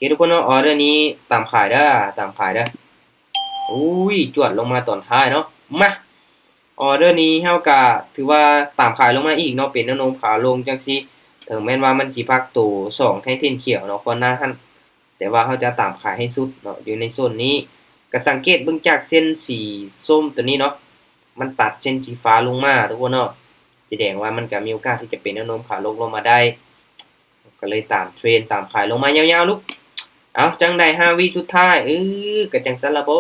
ເຄ ທຸກຄົນເນາະ ອໍເດີນີ້ຕາມຂາຍເດີ ຕາມຂາຍເດີ. ອຸ້ຍ ຈວດລົງມາຕອນທ້າຍເນາະ. ມາ ອໍເດີນີ້ເຮົາກະຖືວ່າຕາມຂາຍລົງມາອີກເນາະ ເປັນແນວໂນ້ມຂາລົງຈັ່ງຊີ້. ເຖິງແມ່ນວ່າມັນຊິພັກໂຕສອງແທ່ງເທນຂຽວເນາະກ່ອນໜ້າຫັ້ນ ແຕ່ວ່າເຮົາຈະຕາມຂາຍໃຫ້ສຸດເນາະ ຢູ່ໃນໂຊນນີ້. ກະສັງເກດເບິ່ງຈາກເສັ້ນສີສົ້ມໂຕນີ້ເນາະ ມັນຕັດເສັ້ນສີຟ້າລົງມາ ທຸກຄົນເນາະ ສະແດງວ່າມັນກະມີໂອກາດທີ່ຈະເປັນແນວໂນ້ມຂາລົງລົງມາໄດ້. ກະເລີຍຕາມເທຣນ ຕາມຂາຍລົງມາຍາວໆ ລູກ. ເອົາ ຈັ່ງໃດ ຫ້າວິສຸດທ້າຍ ເອີ ກະຈັ່ງຊັ້ນລະບໍ.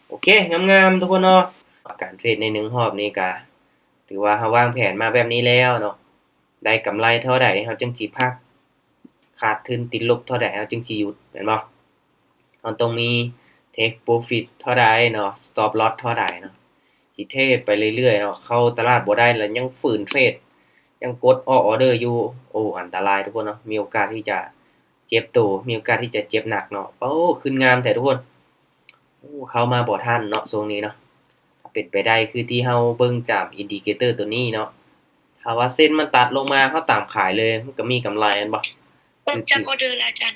ໂອເຄ ງາມໆ ທຸກຄົນເນາະ. ການເທຣດໃນໜຶ່ງຮອບນີ້ກະຖືວ່າເຮົາວາງແຜນມາແບບນີ້ແລ້ວເນາະ ໄດ້ກຳໄລເທົ່າໃດເຮົາຈຶ່ງຊິພັກ ຂາດທຶນຕິດລົບເທົ່າໃດເຮົາຈຶ່ງຊິຢຸດ ແມ່ນບໍ່? ເຮົາຕ້ອງມີ take profit ເທົ່າໃດເນາະ stop loss ເທົ່າໃດເນາະ. ຊິເທຣດໄປເລື້ອຍໆເນາະ ເຂົ້າຕະຫຼາດບໍ່ໄດ້ແລ້ວຍັງຝືນເທຣດ ຍັງກົດອອກອອເດີຢູ່ ໂອ້ ອັນຕະລາຍທຸກຄົນເນາະ. ມີໂອກາດທີ່ຈະເຈັບໂຕ ມີໂອກາດທີ່ຈະເຈັບໜັກເນາະ. ໂອ້ ຂຶ້ນງາມແທ້ທຸກຄົນ. ໂອ້ ເຂົ້າມາບໍ່ທັນເນາະ ຊ່ວງນີ້ເນາະ. ຖ້າເປັນໄປໄດ້ຄືທີ່ເຮົາເບິ່ງຕາມ indicator ໂຕນີ້ເນາະ ຖ້າວ່າເສັ້ນມັນຕັດລົງມາ ເຮົາຕາມຂາຍເລີຍ ມັນກະມີກຳໄລແມ່ນບໍ່? ເບິ່ງຈາກອອເດີແລ້ວອາຈານ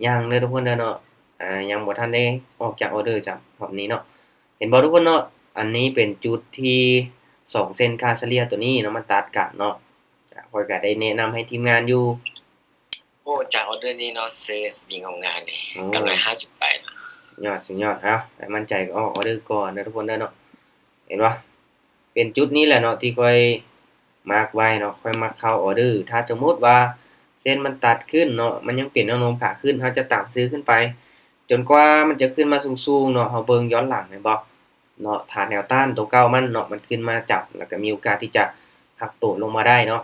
ຍັງເດີທຸກຄົນເດີເນາະ. ອາ ຍັງບໍ່ທັນໄດ້ອອກຈາກອອເດີຈ້ຳຮອບນີ້ເນາະ. ເຫັນບໍ່ທຸກຄົນເນາະ? ອັນນີ້ເປັນຈຸດທີສອງ ເສັ້ນຄ່າສະເລ່ຍໂຕນີ້ເນາະ ມັນຕັດກັນເນາະ. ອາ ຂ້ອຍກະໄດ້ແນະນຳໃຫ້ທີມງານຢູ່. ໂອ້ ຈາກອອເດີນີ້ເນາະ ຊື້ມີງາມໆນີ້ ໂອ້ ກຳໄລຫ້າສິບປາຍເນາະ. ຍອດ ສຸດຍອດ. ເອົາ ໃຫ້ໝັ້ນໃຈກະອອກອອເດີກ່ອນເດີທຸກຄົນເດີເນາະ. ເຫັນບໍ່? ເປັນຈຸດນີ້ແຫຼະເນາະ ທີ່ຂ້ອຍມາກໄວ້ເນາະ ຂ້ອຍມັກເຂົ້າອອເດີ. ຖ້າສົມມຸດວ່າເສັ້ນມັນຕັດຂຶ້ນເນາະ ມັນຍັງເປັນແນວໂນ້ມຂາຂຶ້ນ ເຮົາຈະຕາມຊື້ຂຶ້ນໄປ ຈົນກວ່າມັນຈະຂຶ້ນມາສູງໆເນາະ. ເຮົາເບິ່ງຍ້ອນຫຼັງແມ່ນບໍ່ເນາະ ຖານແນວຕ້ານໂຕເກົ່າມັນເນາະ ມັນຂຶ້ນມາຈັບ ແລ້ວກະມີໂອກາດທີ່ຈະພັກໂຕລົງມາໄດ້ເນາະ.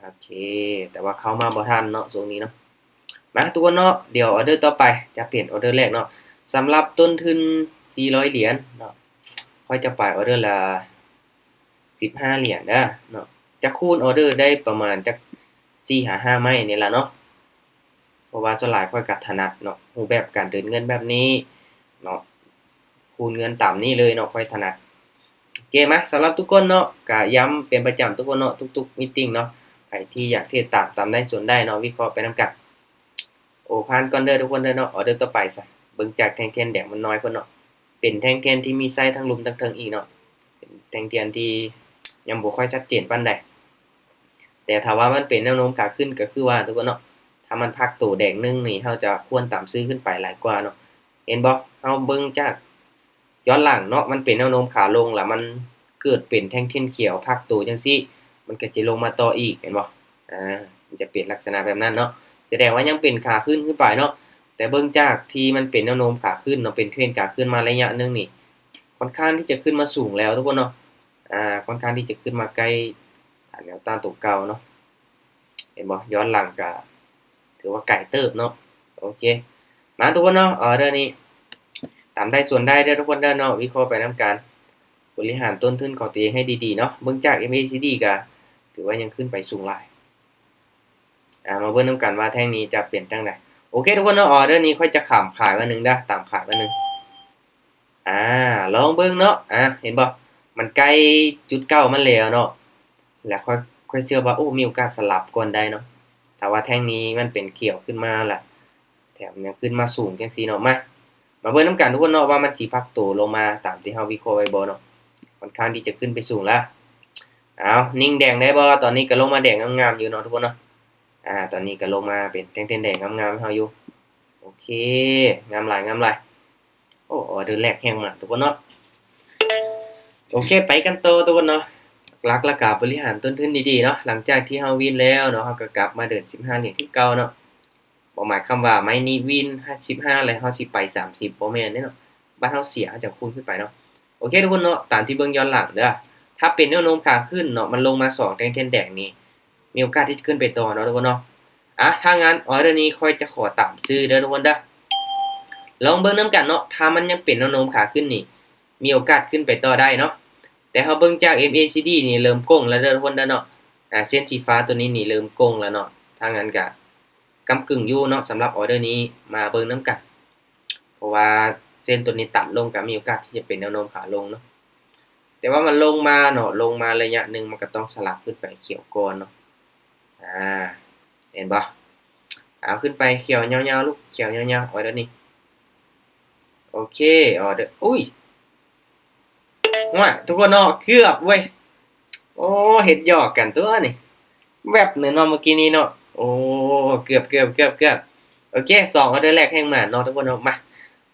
ໂອເຄ ແຕ່ວ່າເຂົ້າມາບໍ່ທັນເນາະ ຊ່ວງນີ້ເນາະ. ມາທຸກຄົນເນາະ ດຽວອອເດີຕໍ່ໄປຈະເປັນອອເດີແລກເນາະ. ສຳລັບຕົ້ນທຶນສີ່ຮ້ອຍຫຼຽນເນາະ ຂ້ອຍຈະໄປອອເດີລະສິບຫ້າຫຼຽນເດີເນາະ. ຈະຄູນອອເດີໄດ້ປະມານຈັກສີ່ຫາຫ້າໄມ້ນີ້ລະເນາະ. ເພາະວ່າສ່ວນຫຼາຍຂ້ອຍກະຖະໜັດເນາະ ຮູບແບບການເດີນເງິນແບບນີ້ເນາະ ຄູນເງິນຕາມນີ້ເລີຍເນາະ ຂ້ອຍຖະໜັດ. ໂອເຄ ມາ ສຳລັບທຸກຄົນເນາະ ກະຢ້ຳເປັນປະຈຳທຸກຄົນເນາະ ທຸກໆ meeting ເນາະ ໃຜທີ່ຢາກເທຣດຕາມ ຕາມໄດ້ສ່ວນໄດ້ເນາະ ວິເຄາະໄປນຳກັນ. ໂອ ຜ່ານກ່ອນເດີທຸກຄົນເດີເນາະ. ອອເດີຕໍ່ໄປຊະ ເບິ່ງຈາກແທ່ງທຽນແດງມັນນ້ອຍໂພດເນາະ ເປັນແທ່ງທຽນທີ່ມີໄສ້ທັງລຸ່ມທັງເທິງອີກເນາະ ເປັນແທ່ງທຽນທີ່ຍັງບໍ່ຄ່ອຍຊັດເຈນປານໃດ. ແຕ່ຖ້າວ່າມັນເປັນແນວໂນ້ມຂາຂຶ້ນ ກະຄືວ່າທຸກຄົນເນາະ ຖ້າມັນພັກໂຕແດງໜຶ່ງນີ້ ເຮົາຈະຄວນຕາມຊື້ຂຶ້ນໄປຫຼາຍກວ່າເນາະ. ເຫັນບໍ່? ເຮົາເບິ່ງຈາກຍ້ອນຫຼັງເນາະ ມັນເປັນແນວໂນ້ມຂາລົງ ລະມັນເກີດເປັນແທ່ງທຽນຂຽວພັກໂຕຈັ່ງຊີ້ ມັນກະຈະລົງມາຕໍ່ອີກ ເຫັນບໍ່? ອາ ມັນຈະເປັນລັກສະນະແບບນັ້ນເນາະ ສະແດງວ່າຍັງເປັນຂາຂຶ້ນຂຶ້ນໄປເນາະ. ແຕ່ເບິ່ງຈາກທີ່ມັນເປັນແນວໂນ້ມຂາຂຶ້ນເນາະ ເປັນເທຣນຂາຂຶ້ນມາໄລຍະໜຶ່ງນີ້ ຄ່ອນຂ້າງທີ່ຈະຂຶ້ນມາສູງແລ້ວທຸກຄົນເນາະ. ອາ ຄ່ອນຂ້າງທີ່ຈະຂຶ້ນມາໃກ້ຖານແນວຕ້ານໂຕເກົ່າເນາະ. ເຫັນບໍ່? ຍ້ອນຫຼັງກະຖືວ່າໄກເຕີບເນາະ. ໂອເຄ ມາທຸກຄົນເນາະ ອອເດີນີ້ຕາມໄດ້ສ່ວນໄດ້ເດີທຸກຄົນເດີເນາະ ວິເຄາະໄປນຳກັນ ບໍລິຫານຕົ້ນທຶນຂອງຕົວເອງໃຫ້ດີໆເນາະ. ເບິ່ງຈາກ ເອັມ ເອ ຊີ ດີ ກະຖືວ່າຍັງຂຶ້ນໄປສູງຫຼາຍ. ອາ ມາເບິ່ງນຳກັນວ່າແທ່ງນີ້ຈະເປັນຈັ່ງໃດ. ໂອເຄທຸກຄົນເນາະ ອອເດີນີ້ຂ້ອຍຈະຕາມຂາຍບາດໜຶ່ງເດີ ຕາມຂາຍບາດໜຶ່ງ. ອາ ລອງເບິ່ງເນາະ. ອາ ເຫັນບໍ່? ມັນໃກ້ຈຸດເກົ່າມັນແລ້ວເນາະ ແລະ ຂ້ອຍ ຂ້ອຍເຊື່ອວ່າ ໂອ້ ມີໂອກາດສະຫຼັບກ່ອນໄດ້ເນາະ ຖ້າວ່າແທ່ງນີ້ມັນເປັນຂຽວຂຶ້ນມາລະ ແຖມຍັງຂຶ້ນມາສູງຈັ່ງຊີ້ເນາະ. ມາ ມາເບິ່ງນຳກັນທຸກຄົນເນາະ ວ່າມັນຊິພັກໂຕລົງມາຕາມທີ່ເຮົາວິເຄາະໄວ້ບໍ່ເນາະ. ຄ່ອນຂ້າງທີ່ຈະຂຶ້ນໄປສູງລະ. ເອົາ ນິ່ງແດງໄດ້ບໍ່? ຕອນນີ້ກະລົງມາແດງງາມໆຢູ່ເນາະທຸກຄົນເນາະ. ອາ ຕອນນີ້ກະລົງມາເປັນແທ່ງທຽນແດງງາມໆໃຫ້ເຮົາຢູ່. ໂອເຄ ງາມຫຼາຍ ງາມຫຼາຍ. ໂອ້ ອອເດີແລກແຮງມາກທຸກຄົນເນາະ. ໂອເຄ ໄປກັນຕໍ່ທຸກຄົນເນາະ. ຫຼັກໆລະກະບໍລິຫານຕົ້ນທຶນດີໆເນາະ. ຫຼັງຈາກທີ່ເຮົາວິນແລ້ວເນາະ ເຮົາກະກັບມາເດີນສິບຫ້າຫຼຽນຄືເກົ່າເນາະ. ບໍ່ໝາຍຄວາມວ່າໄມ້ນີ້ວິນສິບຫ້າແລ້ວເຮົາຊິໄປສາມສິບ ບໍ່ແມ່ນເດ້ເນາະ. ບາດເຮົາເສຍ ເຮົາຈັ່ງຄູນຂຶ້ນໄປເນາະ. ໂອເຄທຸກຄົນເນາະ ຕາມທີ່ເບິ່ງຍ້ອນຫຼັງເດີ ຖ້າເປັນແນວໂນ້ມຂາຂຶ້ນເນາະ ມັນລົງມາສອງແທ່ງທຽນແດງນີ້ ມີໂອກາດທີ່ຈະຂຶ້ນໄປຕໍ່ເນາະທຸກຄົນເນາະ. ອາ ຖ້າຊັ້ນອອເດີນີ້ຂ້ອຍຈະຂໍຕາມຊື້ເດີທຸກຄົນເດີ. ລອງເບິ່ງນຳກັນເນາະ ຖ້າມັນຍັງເປັນແນວໂນ້ມຂາຂຶ້ນນີ້ ມີໂອກາດຂຶ້ນໄປຕໍ່ໄດ້ເນາະ. ແຕ່ເຮົາເບິ່ງຈາກ ເອັມ ເອ ຊີ ດີ ນີ້ເລີ່ມໂກ່ງແລ້ວເດີທຸກຄົນເດີເນາະ. ອາ ເສັ້ນສີຟ້າໂຕນີ້ນີ້ເລີ່ມໂກ່ງແລ້ວເນາະ. ຖ້າຊັ້ນກະກຳກຶ່ງຢູ່ເນາະ ສຳລັບອອເດີນີ້ ມາເບິ່ງນຳກັນ. ເພາະວ່າເສັ້ນໂຕນີ້ຕັດລົງກະມີໂອກາດທີ່ຈະເປັນແນວໂນ້ມຂາລົງເນາະ. ແຕ່ວ່າມັນລົງມາເນາະ ລົງມາໄລຍະໜຶ່ງ ມັນກະຕ້ອງສະຫຼັບຂຶ້ນໄປຂຽວກ່ອນເນາະ. ອາ ເຫັນບໍ່? ເອົາ ຂຶ້ນໄປ ຂຽວຍາວໆ ລູກ ຂຽວຍາວໆ ອອເດີນີ້. ໂອເຄ ອອເດີ ອຸ້ຍ ໂອ້ຍ ທຸກຄົນເນາະ ເກືອບເວີຍ. ໂອ້ ເຮັດຫຍອກກັນຕົວນີ້ ແວັບໜຶ່ງເນາະ ເມື່ອກີ້ນີ້ເນາະ. ໂອ້ ເກືອບ ເກືອບ ເກືອບ ເກືອບ. ໂອເຄ ສອງອອເດີແລກແຮ່ງມາເນາະ ທຸກຄົນເນາະ. ມາ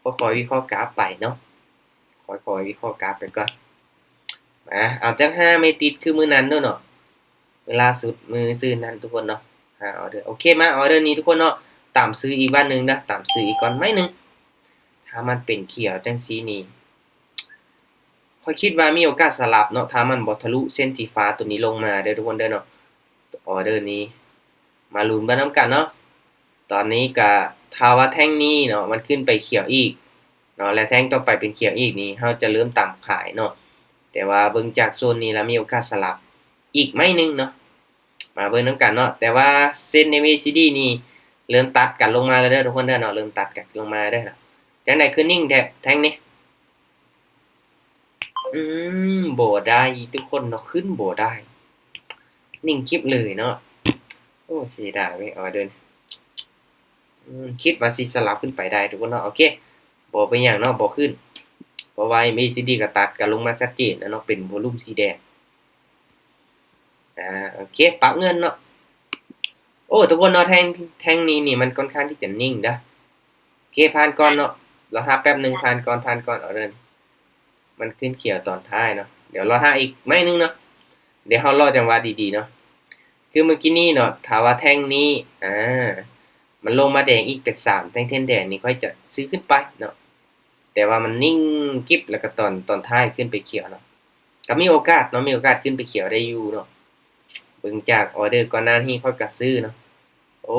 ຄ່ອຍໆ ວິເຄາະກາຟໄປເນາະ ຄ່ອຍໆ ວິເຄາະກາຟໄປກ່ອນ. ມາ ເອົາຈັກຫ້າໄມ້ຕິດຄືມື້ນັ້ນເດີເນາະ ມື້ລ່າສຸດ ມື້ຊືນນັ້ນ ທຸກຄົນເນາະ. ຫ້າອອເດີ ໂອເຄ ມາ ອອເດີນີ້ ທຸກຄົນເນາະ ຕາມຊື້ອີກບາດໜຶ່ງເດີ ຕາມຊື້ອີກກ່ອນໄມ້ໜຶ່ງ. ຖ້າມັນເປັນຂຽວຈັ່ງຊີ້ນີ້ ຂ້ອຍຄິດວ່າມີໂອກາດສະຫຼັບເນາະ ຖ້າມັນບໍ່ທະລຸເສັ້ນສີຟ້າໂຕນີ້ລົງມາເດີ ທຸກຄົນເດີເນາະ. ອອເດີນີ້ ມາລຸ້ນເບິ່ງນຳກັນເນາະ. ຕອນນີ້ກະ ຖ້າວ່າແທ່ງນີ້ເນາະ ມັນຂຶ້ນໄປຂຽວອີກເນາະ ແລະ ແທ່ງຕໍ່ໄປເປັນຂຽວອີກນີ້ ເຮົາຈະເລີ່ມຕາມຂາຍເນາະ. ແຕ່ວ່າເບິ່ງຈາກໂຊນນີ້ລະ ມີໂອກາດສະຫຼັບອີກໄມ້ໜຶ່ງເນາະ. ມາເບິ່ງນຳກັນເນາະ. ແຕ່ວ່າເສັ້ນ ເອັມ ເອ ຊີ ດີ ນີ້ ເລີ່ມຕັດກັນລົງມາແລ້ວເດີ ທຸກຄົນເດີເນາະ ເລີ່ມຕັດກັນລົງມາເດີ. ຈັ່ງໃດຄືນິ່ງແທ້ແທ່ງນີ້? ອືມ ບໍ່ໄດ້ ທຸກຄົນເນາະ ຂຶ້ນບໍ່ໄດ້ ນິ່ງກິບເລີຍເນາະ. ໂອ້ ເສຍດາຍເວີຍ ອອເດີ. ອືມ ຄິດວ່າຊິສະຫຼັບຂຶ້ນໄປໄດ້ ທຸກຄົນເນາະ. ໂອເຄ ບໍ່ເປັນຫຍັງເນາະ ບໍ່ຂຶ້ນ ເພາະວ່າ ເອັມ ເອ ຊີ ດີ ກໍຕັດກັນລົງມາຊັດເຈນແລ້ວເນາະ ເປັນໂວລຸມສີແດງ. ອາ ໂອເຄ ປັບເງິນເນາະ. ໂອ້ ທຸກຄົນເນາະ ແທ່ງ ແທ່ງນີ້ນີ້ ມັນຄ່ອນຂ້າງທີ່ຈະນິ່ງເດີ. ໂອເຄ ຜ່ານກ່ອນເນາະ ລໍຖ້າແປັບໜຶ່ງ ຜ່ານກ່ອນ ຜ່ານກ່ອນ ອອເດີ ມັນຂຶ້ນຂຽວຕອນທ້າຍເນາະ. ດຽວລໍຖ້າອີກໄມ້ໜຶ່ງເນາະ ດຽວເຮົາລໍຈັງຫວະດີໆເນາະ. ຄືເມື່ອກີ້ນີ້ເນາະ ຖ້າວ່າແທ່ງນີ້ ອາ ມັນລົງມາແດງອີກເປັນສາມແທ່ງທຽນແດງນີ້ ຂ້ອຍຈະຊື້ຂຶ້ນໄປເນາະ. ແຕ່ວ່າມັນນິ່ງກິບ ແລ້ວກໍຕອນ ຕອນທ້າຍຂຶ້ນໄປຂຽວເນາະ ກໍມີໂອກາດເນາະ ມີໂອກາດຂຶ້ນໄປຂຽວໄດ້ຢູ່ເນາະ. ເບິ່ງຈາກອອເດີກ່ອນໜ້ານີ້ ຂ້ອຍກໍຊື້ເນາະ. ໂອ້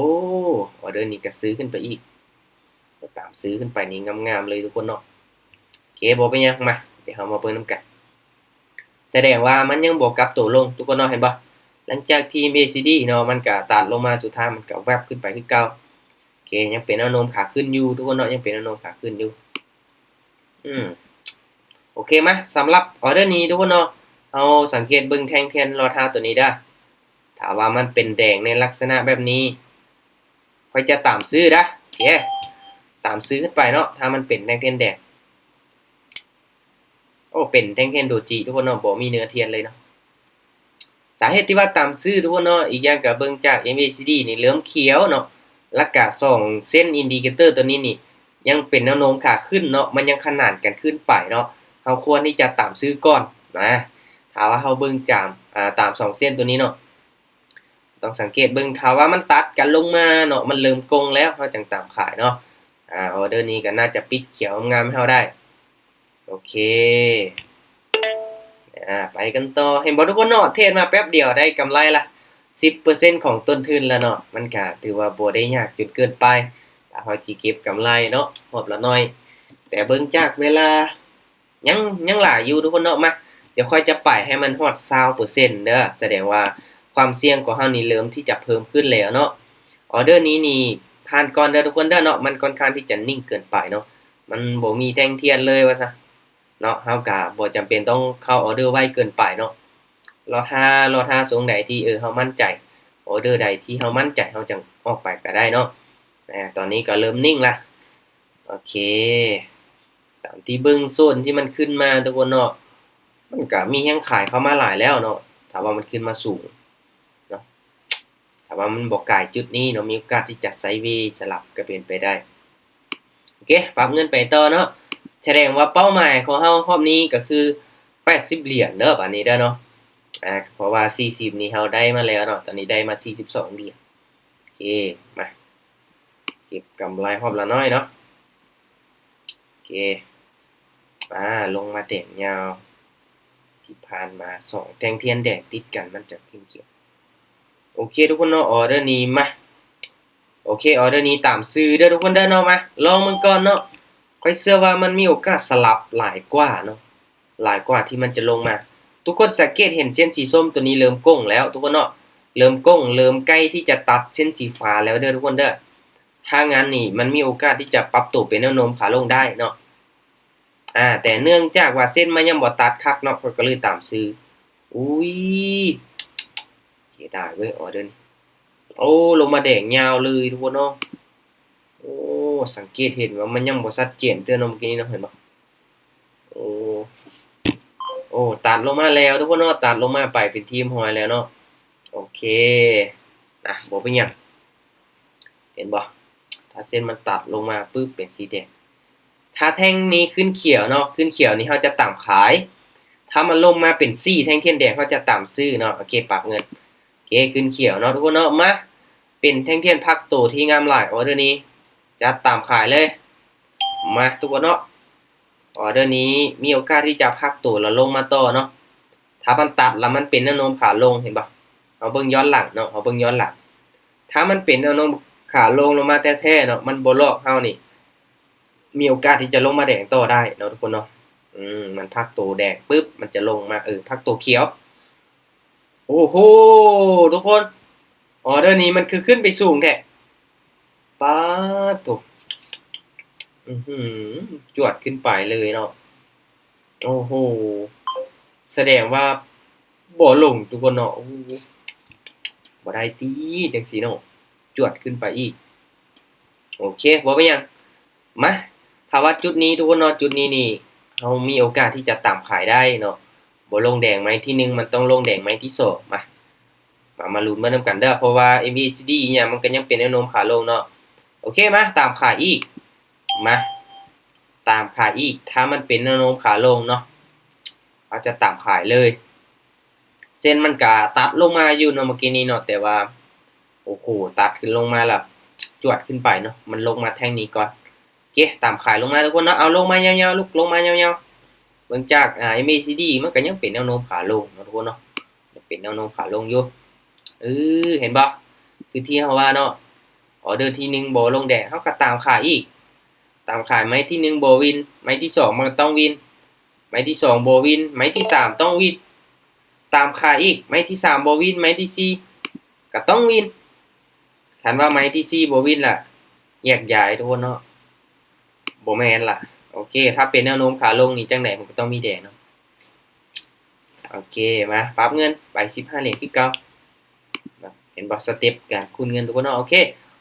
ອອເດີນີ້ກໍຊື້ຂຶ້ນໄປອີກ ຕາມຊື້ຂຶ້ນໄປນີ້ງາມໆເລີຍ ທຸກຄົນເນາະ. ໂອເຄ ບໍ່ເປັນຫຍັງ ມາ ດຽວເຮົາມາເບິ່ງນຳກັນ. ສະແດງວ່າມັນຍັງບໍ່ກັບໂຕລົງ ທຸກຄົນເນາະ ເຫັນບໍ່? ຫຼັງຈາກທີ່ ເອັມ ເອ ຊີ ດີ ເນາະ ມັນກະຕັດລົງມາ ສຸດທ້າຍມັນກະແວັບຂຶ້ນໄປຄືເກົ່າ. ໂອເຄ ຍັງເປັນແນວໂນ້ມຂາຂຶ້ນຢູ່ ທຸກຄົນເນາະ ຍັງເປັນແນວໂນ້ມຂາຂຶ້ນຢູ່. ອືມ ໂອເຄ ມາ ສຳລັບອອເດີນີ້ ທຸກຄົນເນາະ ເຮົາສັງເກດເບິ່ງແທ່ງທຽນລໍຖ້າໂຕນີ້ເດີ. ຖ້າວ່າມັນເປັນແດງໃນລັກສະນະແບບນີ້ ຂ້ອຍຈະຕາມຊື້ເດີ. ໂອເຄ ຕາມຊື້ຂຶ້ນໄປເນາະ ຖ້າມັນເປັນແທ່ງທຽນແດງ. ໂອ້ ເປັນແທ່ງທຽນໂດຈິ ທຸກຄົນເນາະ ບໍ່ມີເນື້ອທຽນເລີຍເນາະ. ສາເຫດທີ່ວ່າຕາມຊື້ ທຸກຄົນເນາະ ອີກຢ່າງກໍເບິ່ງຈາກ ເອັມ ເອ ຊີ ດີ ນີ້ເລີ່ມຂຽວເນາະ ແລ້ວກະສອງເສັ້ນອິນດິເຄເຕີໂຕນີ້ນີ້ ຍັງເປັນແນວໂນ້ມຂາຂຶ້ນເນາະ ມັນຍັງຂະໜານກັນຂຶ້ນໄປເນາະ. ເຮົາຄວນທີ່ຈະຕາມຊື້ກ່ອນນະ ຖ້າວ່າເຮົາເບິ່ງຈາມ ອາ ຕາມສອງເສັ້ນໂຕນີ້ເນາະ. ຕ້ອງສັງເກດເບິ່ງ ຖ້າວ່າມັນຕັດກັນລົງມາເນາະ ມັນເລີ່ມກົງແລ້ວ ເຮົາຈັ່ງຕາມຂາຍເນາະ. ອາ ອອເດີນີ້ກໍໜ້າຈະປິດຂຽວງາມໃຫ້ເຮົາໄດ້. ໂອເຄ ອາ ໄປກັນຕໍ່. ເຫັນບໍ່ທຸກຄົນເນາະ ເທຣດມາແປັບດຽວໄດ້ກຳໄລລະສິບເປີເຊັນຂອງຕົ້ນທຶນລະເນາະ. ມັນກະຖືວ່າບໍ່ໄດ້ຍາກຈົນເກີນໄປ ຖ້າເຮົາຊິເກັບກຳໄລເນາະ ຮອບລະໜ້ອຍ. ແຕ່ເບິ່ງຈາກເວລາ ຍັງ ຍັງຫຼາຍຢູ່ທຸກຄົນເນາະ. ມາ ດຽວຂ້ອຍຈະໄປໃຫ້ມັນຮອດຊາວເປີເຊັນເດີ ສະແດງວ່າຄວາມສ່ຽງຂອງເຮົານີ້ເລີ່ມທີ່ຈະເພີ່ມຂຶ້ນແລ້ວເນາະ. ອອເດີນີ້ນີ້ຜ່ານກ່ອນເດີທຸກຄົນເດີເນາະ ມັນຄ່ອນຂ້າງທີ່ຈະນິ່ງເກີນໄປເນາະ ມັນບໍ່ມີແທ່ງທຽນເລີຍວ່າຊະເນາະ. ເຮົາກະບໍ່ຈຳເປັນຕ້ອງເຂົ້າອອເດີໄວເກີນໄປເນາະ ລໍຖ້າ ລໍຖ້າຊົງໃດທີ່ ເອີ ເຮົາໝັ້ນໃຈ ອອເດີໃດທີ່ເຮົາໝັ້ນໃຈ ເຮົາຈັ່ງອອກໄປກະໄດ້ເນາະ. ອາ ຕອນນີ້ກໍເລີ່ມນິ່ງລະ. ໂອເຄ ຕາມທີ່ເບິ່ງໂຊນທີ່ມັນຂຶ້ນມາທຸກຄົນເນາະ ມັນກະມີແຮງຂາຍເຂົ້າມາຫຼາຍແລ້ວເນາະ ຖ້າວ່າມັນຂຶ້ນມາສູງເນາະ. ຖ້າວ່າມັນບໍ່ກາຍຈຸດນີ້ເນາະ ມີໂອກາດທີ່ຈະໄຊເວສະຫຼັບກໍເປັນໄປໄດ້. ໂອເຄ ປັບເງິນໄປຕໍ່ເນາະ. ສະແດງວ່າເປົ້າໝາຍຂອງເຮົາຮອບນີ້ກໍຄືແປດສິບຫຼຽນເດີ ບາດນີ້ເດີເນາະ. ອາ ເພາະວ່າສີ່ສິບນີ້ເຮົາໄດ້ມາແລ້ວເນາະ ຕອນນີ້ໄດ້ມາສີ່ສິບສອງຫຼຽນ. ໂອເຄ ມາ ເກັບກຳໄລຮອບລະໜ້ອຍເນາະ. ໂອເຄ ອາ ລົງມາແດງຍາວ ທີ່ຜ່ານມາສອງແທ່ງທຽນແດງຕິດກັນ ມັນຈະຂຶ້ນຂຽວ. ໂອເຄ ທຸກຄົນເນາະ ອອເດີນີ້ມາ ໂອເຄ ອອເດີນີ້ຕາມຊື້ເດີທຸກຄົນເດີເນາະ. ມາ ລອງເບິ່ງກ່ອນເນາະ ຂ້ອຍເຊື່ອວ່າມັນມີໂອກາດສະຫຼັບຫຼາຍກວ່າເນາະ ຫຼາຍກວ່າທີ່ມັນຈະລົງມາ. ທຸກຄົນສັງເກດເຫັນເສັ້ນສີສົ້ມໂຕນີ້ເລີ່ມໂກ່ງແລ້ວທຸກຄົນເນາະ ເລີ່ມໂກ່ງ ເລີ່ມໃກ້ທີ່ຈະຕັດເສັ້ນສີຟ້າແລ້ວເດີທຸກຄົນເດີ. ຖ້າງານນີ້ມັນມີໂອກາດທີ່ຈະປັບໂຕເປັນແນວໂນ້ມຂາລົງໄດ້ເນາະ. ອາ ແຕ່ເນື່ອງຈາກວ່າເສັ້ນມັນຍັງບໍ່ຕັດຄັກເນາະ ຂ້ອຍກໍເລີຍຕາມຊື້. ອຸ້ຍ ເສຍດາຍເວີຍ ອອເດີນີ້ ໂອ້ ລົງມາແດງຍາວເລີຍທຸກຄົນເນາະ. ໂອ້ ສັງເກດເຫັນວ່າມັນຍັງບໍ່ຊັດເຈນເທື່ອເນາະ ເມື່ອກີ້ນີ້ເນາະ ເຫັນບໍ່? ໂອ້ ໂອ້ ຕັດລົງມາແລ້ວທຸກຄົນເນາະ, ຕັດລົງມາໄປເປັນທີ່ຮຽບຮ້ອຍແລ້ວເນາະ. ໂອເຄ ນະ ບໍ່ເປັນຫຍັງ ເຫັນບໍ່? ຖ້າເສັ້ນມັນຕັດລົງມາປຶບເປັນສີແດງ, ຖ້າແທ່ງນີ້ຂຶ້ນຂຽວເນາະ, ຂຶ້ນຂຽວນີ້ເຮົາຈະຕາມຂາຍ, ຖ້າມັນລົງມາເປັນສີແທ່ງທຽນແດງ ເຮົາຈະຕາມຊື້ເນາະ. ໂອເຄ ປັບເງິນ. ໂອເຄ ຂຶ້ນຂຽວເນາະທຸກຄົນເນາະ. ມາ ເປັນແທ່ງທຽນພັກໂຕທີ່ງາມຫຼາຍ, ອອເດີນີ້ຈັດຕາມຂາຍເລີຍ. ມາທຸກຄົນເນາະ, ອອເດີນີ້ມີໂອກາດທີ່ຈະພັກໂຕແລ້ວລົງມາຕໍ່ເນາະ. ຖ້າມັນຕັດແລ້ວມັນເປັນແນວໂນ້ມຂາລົງ ເຫັນບໍ່? ເຮົາເບິ່ງຍ້ອນຫຼັງເນາະ, ເຮົາເບິ່ງຍ້ອນຫຼັງ. ຖ້າມັນເປັນແນວໂນ້ມຂາລົງລົງມາແທ້ໆເນາະ, ມັນບໍ່ຫຼອກເຮົານີ້ ມີໂອກາດທີ່ຈະລົງມາແດງຕໍ່ໄດ້ເນາະທຸກຄົນເນາະ. ອືມ ມັນພັກໂຕແດງປຶບ ມັນຈະລົງມາ ເອີ ພັກໂຕຂຽວ. ໂອ້ໂຫ ທຸກຄົນ ອອເດີນີ້ມັນຄືຂຶ້ນໄປສູງແທ້. ປາດໂທ້ ອືຫື ຈວດຂຶ້ນໄປເລີຍເນາະ. ໂອ້ໂຫ ສະແດງວ່າບໍ່ລົງທຸກຄົນເນາະ. ໂອ້ ບໍ່ໄດ້ຕິ ຈັ່ງຊີ້ເນາະ, ຈວດຂຶ້ນໄປອີກ. ໂອເຄ ບໍ່ເປັນຫຍັງ. ມາ ຖ້າວ່າຈຸດນີ້ທຸກຄົນເນາະ, ຈຸດນີ້ນີ້ເຮົາມີໂອກາດທີ່ຈະຕາມຂາຍໄດ້ເນາະ. ບໍ່ລົງແດງໄມ້ທີໜຶ່ງ ມັນຕ້ອງລົງແດງໄມ້ທີສອງ. ມາ ມາ ມາລຸ້ນເບິ່ງນຳກັນເດີ, ເພາະວ່າ ເອັມ ເອ ຊີ ດີ ອີ່ຫຍັງມັນກໍຍັງເປັນແນວໂນ້ມຂາລົງເນາະ. ໂອເຄ ມາ ຕາມຂາຍອີກ. ມາ ຕາມຂາຍອີກ. ຖ້າມັນເປັນແນວໂນ້ມຂາລົງເນາະ ເຮົາຈະຕາມຂາຍເລີຍ. ເສັ້ນມັນກະຕັດລົງມາຢູ່ເນາະ ເມື່ອກີ້ນີ້ເນາະ, ແຕ່ວ່າ ໂອ້ໂຫ ຕັດຂຶ້ນລົງມາແລ້ວ ຈວດຂຶ້ນໄປເນາະ, ມັນລົງມາແທ່ງນີ້ກ່ອນ. ໂອເຄ ຕາມຂາຍລົງມາທຸກຄົນເນາະ. ເອົາ ລົງມາຍາວໆ ລຸກລົງມາຍາວໆ. ເບິ່ງຈາກ ອາ ເອັມ ເອ ຊີ ດີ ມັນກະຍັງເປັນແນວໂນ້ມຂາລົງເນາະທຸກຄົນເນາະ, ຍັງເປັນແນວໂນ້ມຂາລົງຢູ່. ເອີ ເຫັນບໍ່? ຄືທີ່ເຮົາວ່າເນາະ, ອອເດີທີໜຶ່ງບໍ່ລົງແດງ ເຮົາກະຕາມຂາຍອີກ. ຕາມຂາຍໄມ້ທີໜຶ່ງບໍ່ວິນ, ໄມ້ທີສອງມັນກະຕ້ອງວິນ, ໄມ້ທີສອງບໍ່ວິນ, ໄມ້ທີສາມຕ້ອງວິນ. ຕາມຂາຍອີກ ໄມ້ທີສາມບໍ່ວິນ, ໄມ້ທີສີ່ກະຕ້ອງວິນ. ຄັນວ່າໄມ້ທີສີ່ບໍ່ວິນລະ ແຍກຍ້າຍທຸກຄົນເນາະ, ບໍ່ແມ່ນລະ. ໂອເຄ ຖ້າເປັນແນວໂນ້ມຂາລົງນີ້ ຈັ່ງໃດມັນກະຕ້ອງມີແດງເນາະ. ໂອເຄ ມາ ປັບເງິນໄປສິບຫ້າຫຼຽນຄືເກົ່າ. ເຫັນບໍ່? ສະເຕັບການຄູນເງິນທຸກຄົນເນາະ. ໂອເຄ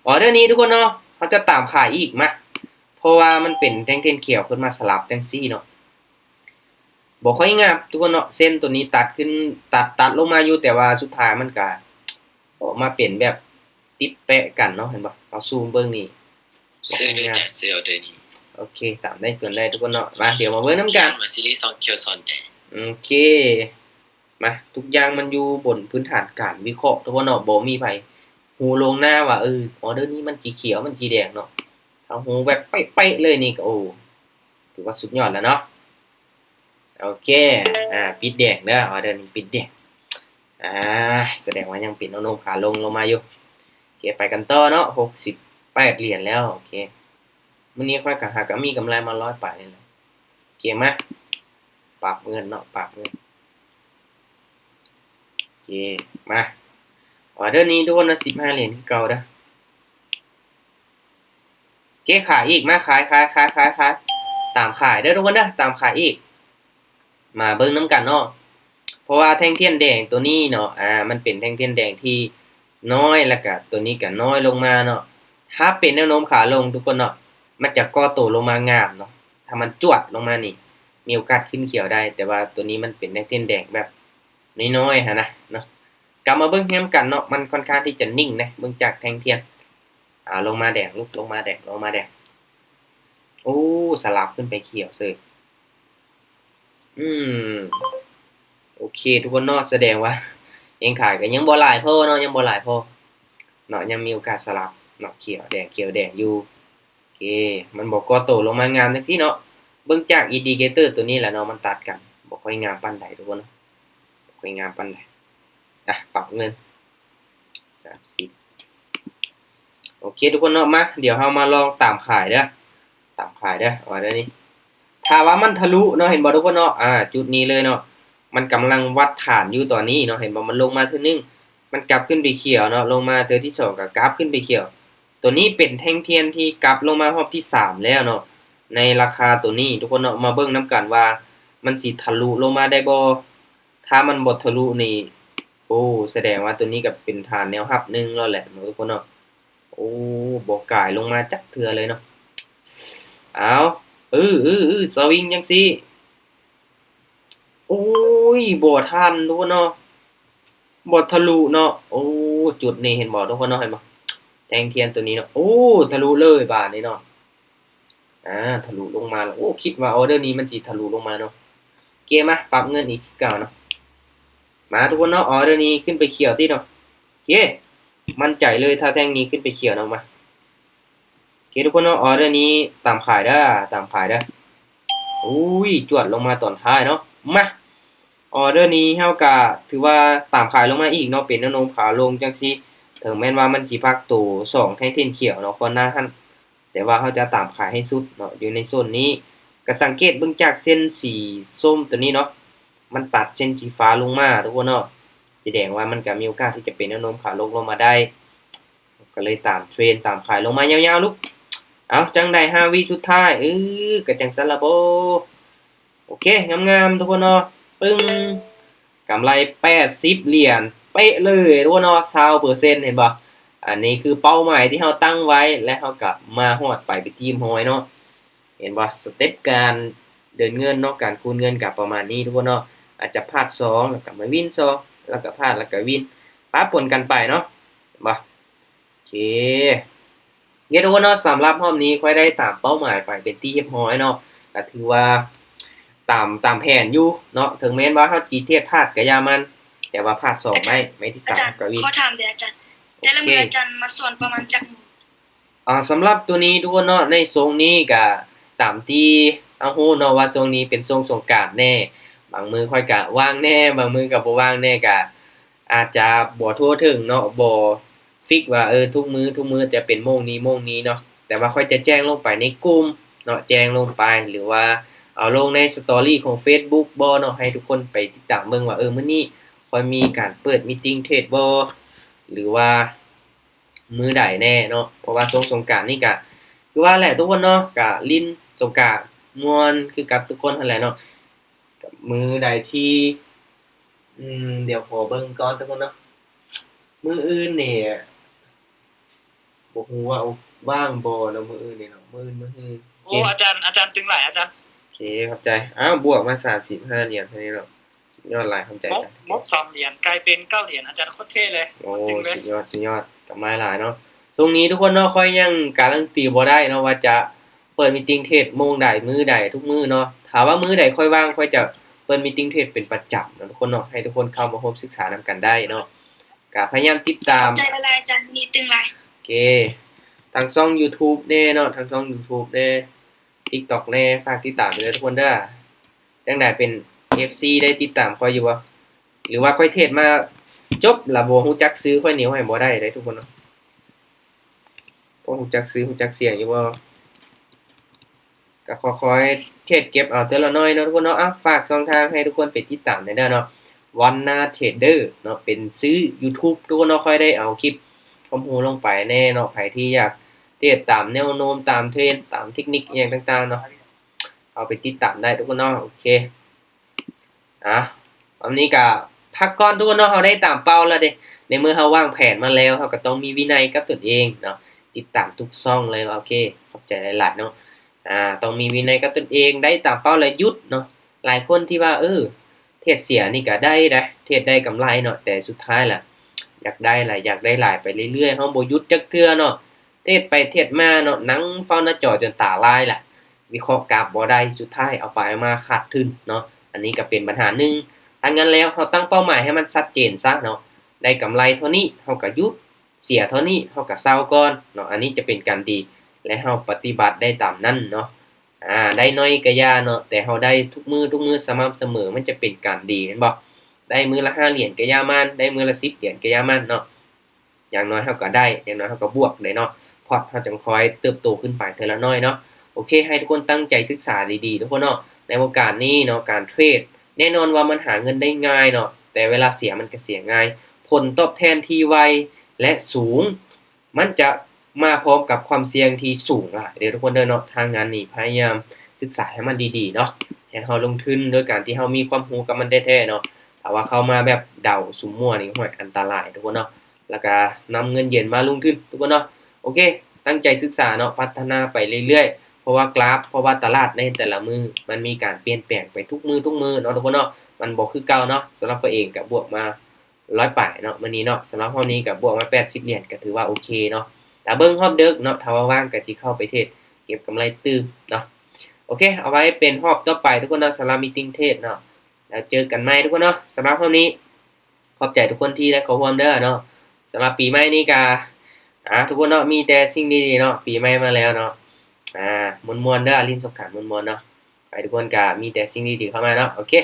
ອອເດີນີ້ທຸກຄົນເນາະ ເຮົາຈະຕາມຂາຍອີກ. ມາ ເພາະວ່າມັນເປັນແທ່ງທຽນຂຽວຂຶ້ນມາສະຫຼັບຈັ່ງຊີ້ເນາະ, ບໍ່ຄ່ອຍງາມທຸກຄົນເນາະ. ເສັ້ນໂຕນີ້ຕັດຂຶ້ນ ຕັດ ຕັດລົງມາຢູ່ ແຕ່ວ່າສຸດທ້າຍມັນກະອອກມາເປັນແບບຕິດແປະກັນເນາະ, ເຫັນບໍ່? ເຮົາຊູມເບິ່ງນີ້ ຊື້ເລີຍຈ້າ ຊື້ອອເດີນີ້. ໂອເຄ ຕາມໄດ້ສ່ວນໄດ້ທຸກຄົນເນາະ. ມາ ດຽວມາເບິ່ງນຳກັນ ວ່າຊິໄດ້ສອງຂຽວສອງແດງ. ໂອເຄ ມາ ທຸກຢ່າງມັນຢູ່ບົນພື້ນຖານການວິເຄາະທຸກຄົນເນາະ, ບໍ່ມີໃຜຮູ້ລ່ວງໜ້າວ່າ ເອີ ອອເດີນີ້ມັນຊິຂຽວ ມັນຊິແດງເນາະ. ຖ້າຮູ້ແບບເປະໆເລີຍນີ້ກະ ໂອ້ ຖືວ່າສຸດຍອດແລ້ວເນາະ. ໂອເຄ ອາ ປິດແດງເດີ, ອອເດີນີ້ປິດແດງ. ອາ ສະແດງວ່າຍັງເປັນແນວໂນ້ມຂາລົງລົງມາຢູ່. ໂອເຄ ໄປກັນຕໍ່ເນາະ, ຫົກສິບແປດຫຼຽນແລ້ວ. ໂອເຄ ມື້ນີ້ຂ້ອຍກະຫາກະມີກຳໄລມາຮ້ອຍປາຍນີ້ແຫຼະ. ໂອເຄ ມາ ປັບເງິນເນາະ ປັບເງິນ. ໂອເຄ ມາ ອອເດີນີ້ທຸກຄົນນະ ສິບຫ້າຫຼຽນຄືເກົ່າເດີ. ໂອເຄ ຂາຍອີກ ມາ ຂາຍ ຂາຍ ຂາຍ ຂາຍ ຂາຍ ຕາມຂາຍເດີທຸກຄົນເດີ ຕາມຂາຍອີກ. ມາເບິ່ງນຳກັນເນາະ, ເພາະວ່າແທ່ງທຽນແດງໂຕນີ້ເນາະ ອາ ມັນເປັນແທ່ງທຽນແດງທີ່ນ້ອຍ ແລ້ວກະໂຕນີ້ກະນ້ອຍລົງມາເນາະ. ຖ້າເປັນແນວໂນ້ມຂາລົງທຸກຄົນເນາະ ມັນຈະກໍ່ໂຕລົງມາງາມເນາະ, ຖ້າມັນຈວດລົງມານີ້ ມີໂອກາດຂຶ້ນຂຽວໄດ້, ແຕ່ວ່າໂຕນີ້ມັນເປັນແທ່ງທຽນແດງແບບນ້ອຍໆຫັ້ນນະເນາະ. ກັບມາເບິ່ງນຳກັນເນາະ, ມັນຄ່ອນຂ້າງທີ່ຈະນິ່ງນະ ເບິ່ງຈາກແທ່ງທຽນ. ອາ ລົງມາແດງ ລຸກລົງມາແດງ ລົງມາແດງ. ໂອ້ ສະຫຼັບຂຶ້ນໄປຂຽວເສີຍ. ອືມ ໂອເຄທຸກຄົນເນາະ, ສະແດງວ່າແຮງຂາຍກະຍັງບໍ່ຫຼາຍພໍເນາະ, ຍັງບໍ່ຫຼາຍພໍເນາະ, ຍັງມີໂອກາດສະຫຼັບເນາະ, ຂຽວແດງ ຂຽວແດງຢູ່. ໂອເຄ ມັນບໍ່ກໍ່ໂຕລົງມາງາມຈັ່ງຊີ້ເນາະ. ເບິ່ງຈາກອິນດິເຄເຕີໂຕນີ້ແຫຼະເນາະ, ມັນຕັດກັນ ບໍ່ຄ່ອຍງາມປານໃດທຸກຄົນເນາະ, ບໍ່ຄ່ອຍງາມປານໃດ. ອະ ປັບເງິນ ສາມສິບ. ໂອເຄທຸກຄົນເນາະ, ມາ ດຽວເຮົາມາລອງຕາມຂາຍເດີ, ຕາມຂາຍເດີ ວ່າແນວນີ້. ຖ້າວ່າມັນທະລຸເນາະ, ເຫັນບໍ່ທຸກຄົນເນາະ, ອາ ຈຸດນີ້ເລີຍເນາະ, ມັນກຳລັງວັດຖານຢູ່ຕອນນີ້ເນາະ, ເຫັນບໍ່? ມັນລົງມາເທື່ອໜຶ່ງ ມັນກັບຂຶ້ນໄປຂຽວເນາະ, ລົງມາເທື່ອທີສອງກະກັບຂຶ້ນໄປຂຽວ. ໂຕນີ້ເປັນແທ່ງທຽນທີ່ກັບລົງມາຮອບທີສາມແລ້ວເນາະ ໃນລາຄາໂຕນີ້ທຸກຄົນເນາະ. ມາເບິ່ງນຳກັນວ່າມັນຊິທະລຸລົງມາໄດ້ບໍ່? ຖ້າມັນບໍ່ທະລຸນີ້ ໂອ້ ສະແດງວ່າໂຕນີ້ກໍເປັນຖານແນວຮັບໜຶ່ງແລ້ວແຫຼະເນາະທຸກຄົນເນາະ. ໂອ້ ບໍ່ກາຍລົງມາຈັກເທື່ອເລີຍເນາະ. ເອົາ ອື ອື ອື ສະວິງຈັ່ງຊີ້. ໂອ້ຍ ບໍ່ທັນທຸກຄົນເນາະ. ບໍ່ທະລຸເນາະ. ໂອ້ ຈຸດນີ້ເຫັນບໍ່ທຸກຄົນເນາະ ເຫັນບໍ່ ແທ່ງທຽນໂຕນີ້ເນາະ. ໂອ້ ທະລຸເລີຍບາດນີ້ເນາະ. ອາ ທະລຸລົງມາແລ້ວ. ໂອ້ ຄິດວ່າອໍເດີນີ້ມັນຊິທະລຸລົງມາເນາະ. ໂອເຄ ມາປັບເງິນອີກຄືເກົ່າເນາະ. ມາທຸກຄົນເນາະ ອໍເດີນີ້ຂຶ້ນໄປຂຽວຕິເນາະ. ໂອເຄ ໝັ້ນໃຈເລີຍ ຖ້າແທ່ງນີ້ຂຶ້ນໄປຂຽວເນາະ. ມາ ໂອເຄທຸກຄົນເນາະ ອໍເດີນີ້ຕາມຂາຍເດີ ຕາມຂາຍເດີ. ໂອ້ຍ ຈວດລົງມາຕອນທ້າຍເນາະ. ມາ ອໍເດີນີ້ເຮົາກະຖືວ່າຕາມຂາຍລົງມາອີກເນາະ ເປັນແນວໂນ້ມຂາລົງຈັ່ງຊີ້. ເຖິງແມ່ນວ່າມັນຊິພັກໂຕສອງແທ່ງທຽນຂຽວເນາະ ກ່ອນໜ້າຫັ້ນ ແຕ່ວ່າເຮົາຈະຕາມຂາຍໃຫ້ສຸດເນາະ ຢູ່ໃນໂຊນນີ້. ກະສັງເກດເບິ່ງຈາກເສັ້ນສີສົ້ມໂຕນີ້ເນາະ ມັນຕັດເສັ້ນສີຟ້າລົງມາທຸກຄົນເນາະ ສະແດງວ່າມັນກະມີໂອກາດທີ່ຈະເປັນແນວໂນ້ມຂາລົງລົງມາໄດ້. ກໍເລີຍຕາມເທຣນ ຕາມຂາຍລົງມາຍາວໆ ລູກ. ເອົາ ຈັ່ງໃດ ຫ້າວິສຸດທ້າຍ ເອີ ກໍຈັ່ງຊັ້ນລະບໍ. ໂອເຄ ງາມໆ ທຸກຄົນເນາະ. ປຶ້ງ ກຳໄລແປດສິບຫຼຽນເປະເລີຍທຸກຄົນເນາະ ຊາວເປີເຊັນ ເຫັນບໍ່? ອັນນີ້ຄືເປົ້າໝາຍທີ່ເຮົາຕັ້ງໄວ້ ແລະ ເຮົາກໍມາຮອດໄປເປັນທີ່ຮຽບຮ້ອຍເນາະ. ເຫັນບໍ່? ສະເຕັບການເດີນເງິນເນາະ ການຄູນເງິນກໍປະມານນີ້ທຸກຄົນເນາະ. ອາດຈະພາດສອງ ແລ້ວກໍມາວິນສອງ ແລ້ວກໍພາດ ແລ້ວກໍວິນ ປະປົນກັນໄປເນາະ ເຫັນບໍ່? ໂອເຄ ເຮັດທຸກຄົນເນາະ. ສຳລັບຮອບນີ້ຂ້ອຍໄດ້ຕາມເປົ້າໝາຍໄປເປັນທີ່ຮຽບຮ້ອຍເນາະ ກໍຖືວ່າຕາມ ຕາມແຜນຢູ່ເນາະ. ເຖິງແມ່ນວ່າເຮົາຊິເທດພາດກໍຢ່າມັນ ແຕ່ວ່າພາດສອງໄມ້ ໄມ້ທີສາມກໍວິນ. ຂໍຖາມແດ່ອາຈານ ແຕ່ລະມື້ອາຈານມາສອນປະມານຈັກໂມງ? ອ່າ ສຳລັບໂຕນີ້ທຸກຄົນເນາະ ໃນຊ່ວງນີ້ກະຕາມທີ່ເຮົາຮູ້ເນາະວ່າຊ່ວງນີ້ເປັນຊ່ວງສົງການແດ່ ບາງມື້ຂ້ອຍກະວ່າງແດ່ ບາງມື້ກະບໍ່ວ່າງແດ່ ກະອາດຈະບໍ່ທົ່ວເຖິງເນາະ ບໍ່ຟິກວ່າ ເອີ ທຸກມື້ ທຸກມື້ຈະເປັນໂມງນີ້ ໂມງນີ້ເນາະ. ແຕ່ວ່າຂ້ອຍຈະແຈ້ງລົງໄປໃນກຸ່ມເນາະ ແຈ້ງລົງໄປ ຫຼືວ່າເອົາລົງໃນສະຕໍຣີຂອງເຟສບຸກບໍເນາະ ໃຫ້ທຸກຄົນໄປຕິດຕາມເບິ່ງວ່າ ເອີ ມື້ນີ້ຂ້ອຍມີການເປີດມີຕິງເທຣດບໍ ຫຼືວ່າ ມື້ໃດແນ່ເນາະ ເພາະວ່າຊ່ວງສົງການນີ້ກະ ຄືວ່າແຫຼະທຸກຄົນເນາະ ກະຫຼິ້ນສົງການມ່ວນຄືກັບທຸກຄົນຫັ້ນແຫຼະເນາະ. ກະມື້ໃດທີ່ ອືມ ດຽວຂໍເບິ່ງກ່ອນທຸກຄົນເນາະ ມື້ອື່ນນີ້ ບໍ່ຮູ້ວ່າວ່າງບໍ່ເນາະ ມື້ອື່ນນີ້ເນາະ ມື້ອື່ນ ມື້ຮື. ໂອ້ ອາຈານ ອາຈານຕຶງຫຼາຍອາຈານ. ໂອເຄ ຂອບໃຈ. ອ້າວ ບວກມາສາມສິບຫ້າຫຼຽນເທົ່ານີ້ເນາະ. ສຸດຍອດຫຼາຍ ຂອບໃຈອາຈານ. ງົບສອງຫຼຽນກາຍເປັນເກົ້າຫຼຽນ ອາຈານໂຄດເທ່ເລີຍ. ໂອ້ ສຸດຍອດ ສຸດຍອດ ກຳໄລຫຼາຍເນາະ. ຊ່ວງນີ້ທຸກຄົນເນາະ ຂ້ອຍຍັງກາລັນຕີບໍ່ໄດ້ເນາະວ່າຈະເປີດມີຕິງເທຣດໂມງໃດ ມື້ໃດ ທຸກມື້ເນາະ. ຖ້າວ່າມື້ໃດຂ້ອຍວ່າງ ຂ້ອຍຈະເປີດມີຕິງເທຣດເປັນປະຈຳເນາະທຸກຄົນເນາະ ໃຫ້ທຸກຄົນເຂົ້າມາຮ່ວມສຶກສານຳກັນໄດ້ເນາະ. ກະພະຍາຍາມຕິດຕາມ. ຂອບໃຈຫຼາຍໆ ອາຈານ ມີຕຶງຫຼາຍ. ໂອເຄ ທາງຊ່ອງຢູທູບແນ່ເນາະ ທາງຊ່ອງຢູທູບແນ່ ຕິກຕັອກແນ່ ຝາກຕິດຕາມໄປເດີທຸກຄົນເດີ. ຈັ່ງໃດ ເປັນເອັຟຊີໄດ້ຕິດຕາມຂ້ອຍຢູ່ບໍ່? ຫຼືວ່າຂ້ອຍເທດມາຈົບລະບໍ່ຮູ້ຈັກຊື່ ຂ້ອຍໜີວໃຫ້ບໍ່ໄດ້ເດ້ທຸກຄົນເນາະ. ພໍຮູ້ຈັກຊື່ຮູ້ຈັກສຽງຢູ່ບໍ່? ກໍຄ່ອຍໆເທດເກັບເອົາເທື່ອລະໜ້ອຍເນາະທຸກຄົນເນາະ. ອ່ະ ຝາກຊ່ອງທາງໃຫ້ທຸກຄົນໄປຕິດຕາມແດ່ເດີເນາະ ວັນນາເທຣດເດີເນາະ ເປັນຊື່ຢູທູບທຸກຄົນເນາະ. ຂ້ອຍໄດ້ເອົາຄລິບຄວາມຮູ້ລົງໄປແນ່ເນາະ ໃຜທີ່ຢາກເທດຕາມແນວໂນ້ມ ຕາມເທຣນ ຕາມເທັກນິກອີ່ຫຍັງຕ່າງໆເນາະ ເອົາໄປຕິດຕາມໄດ້ທຸກຄົນເນາະ. ໂອເຄ ອ່ະ ອັນນີ້ກະພັກກ່ອນທຸກຄົນເນາະ ເຮົາໄດ້ຕາມເປົ້າແລ້ວເດ້. ໃນເມື່ອເຮົາວາງແຜນມາແລ້ວ ເຮົາກໍຕ້ອງມີວິໄນກັບຕົນເອງເນາະ ຕິດຕາມທຸກຊ່ອງເລີຍ. ໂອເຄ ຂອບໃຈຫຼາຍໆເນາະ. ອ່າ ຕ້ອງມີວິໄນກັບຕົນເອງ ໄດ້ຕາມເປົ້າແລ້ວຢຸດເນາະ. ຫຼາຍຄົນທີ່ວ່າ ເອີ ເທດເສຍນີ້ກະໄດ້ໄດ໋ ເທດໄດ້ກຳໄລເນາະ ແຕ່ສຸດທ້າຍລະຢາກໄດ້ຫຼາຍ ຢາກໄດ້ຫຼາຍໄປເລື້ອຍໆ ເຮົາບໍ່ຢຸດຈັກເທື່ອເນາະ. ເທດໄປເທດມາເນາະ ນັ່ງເຝົ້າໜ້າຈໍຈົນຕາລາຍລະ ວິເຄາະກາບບໍ່ໄດ້ ສຸດທ້າຍເອົາໄປເອົາມາຂາດທຶນເນາະ. ອັນນີ້ກໍເປັນບັນຫາໜຶ່ງ. ຖ້າຊັ້ນແລ້ວເຮົາຕັ້ງເປົ້າໝາຍໃຫ້ມັນຊັດເຈນຊະເນາະ ໄດ້ກຳໄລເທົ່ານີ້ເຮົາກໍຢຸດ ເສຍເທົ່ານີ້ເຮົາກໍເຊົາກ່ອນເນາະ. ອັນນີ້ຈະເປັນການດີ ແລະ ເຮົາປະຕິບັດໄດ້ຕາມນັ້ນເນາະ. ອາ ໄດ້ໜ້ອຍກໍຢ່າເນາະ ແຕ່ເຮົາໄດ້ທຸກມື້ ທຸກມື້ສະໝ່ຳສະເໝີ ມັນຈະເປັນການດີແມ່ນບໍ່? ໄດ້ມື້ລະຫ້າຫຼຽນກໍຢ່າໝັ້ນ ໄດ້ມື້ລະສິບຫຼຽນກໍຢ່າໝັ້ນເນາະ. ຢ່າງໜ້ອຍເຮົາກໍໄດ້ ຢ່າງໜ້ອຍເຮົາກໍບວກໄດ້ເນາະ ພອດເຮົາຈັ່ງຄ່ອຍເຕີບໂຕຂຶ້ນໄປເທື່ອລະໜ້ອຍເນາະ. ໂອເຄ ໃຫ້ທຸກຄົນຕັ້ງໃຈສຶກສາດີໆ ທຸກຄົນເນາະ ໃນວົງການນີ້ເນາະ. ການເທຣດແນ່ນອນວ່າມັນຫາເງິນໄດ້ງ່າຍເນາະ ແຕ່ເວລາເສຍມັນກໍເສຍງ່າຍ. ຜົນຕອບແທນທີ່ໄວ ແລະ ສູງ ມັນຈະມາພ້ອມກັບຄວາມສ່ຽງທີ່ສູງຫຼາຍເດີທຸກຄົນເດີເນາະ. ທາງງານນີ້ພະຍາຍາມສຶກສາໃຫ້ມັນດີໆເນາະ ໃຫ້ເຮົາລົງທຶນໂດຍການທີ່ເຮົາມີຄວາມຮູ້ກັບມັນແທ້ໆເນາະ. ຖ້າວ່າເຂົ້າມາແບບເດົາສຸ່ມມົ້ວນີ້ ໂອ້ຍ ອັນຕະລາຍທຸກຄົນເນາະ ແລ້ວກະນຳເງິນເຢັນມາລົງທຶນທຸກຄົນເນາະ. ໂອເຄ ຕັ້ງໃຈສຶກສາເນາະ ພັດທະນາໄປເລື້ອຍໆ ເພາະວ່າກຣາຟ ເພາະວ່າຕະຫຼາດໃນແຕ່ລະມື້ມັນມີການປ່ຽນແປງໄປທຸກມື້ທຸກມື້ເນາະທຸກຄົນເນາະ ມັນບໍ່ຄືເກົ່າເນາະ. ສຳລັບຂ້ອຍເອງກະບວກມາ ຮ້ອຍປາຍເນາະ ມື້ນີ້ເນາະ. ສຳລັບຮອບນີ້ກະບວກມາແປດສິບຫຼຽນ ກະຖືວ່າໂອເຄເນາະ. ຖ້າເບິ່ງຮອບເດິກເນາະ ຖ້າວ່າວ່າງກະຊິເຂົ້າໄປເທຣດເກັບກຳໄລຕື່ມເນາະ. ໂອເຄ ເອົາໄວ້ເປັນຮອບຕໍ່ໄປທຸກຄົນເນາະ ສຳລັບ meeting trade ເນາະ. ແລ້ວເຈີກັນໃໝ່ທຸກຄົນເນາະ. ສຳລັບຮອບນີ້ ຂອບໃຈທຸກຄົນທີ່ໄດ້ເຂົ້າຮ່ວມເດີເນາະ. ສຳລັບປີໃໝ່ນີ້ກະ ອ່າ ທຸກຄົນເນາະ ມີແຕ່ສິ່ງດີໆເນາະ ປີໃໝ່ມາແລ້ວເນາະ. ອ່າ ມ່ວນໆເດີ ຫຼິ້ນສົງການມ່ວນໆເນາະ ໃຫ້ທຸກຄົນກະມີແຕ່ສິ່ງດີໆເຂົ້າມາເນາະ. ໂອເຄ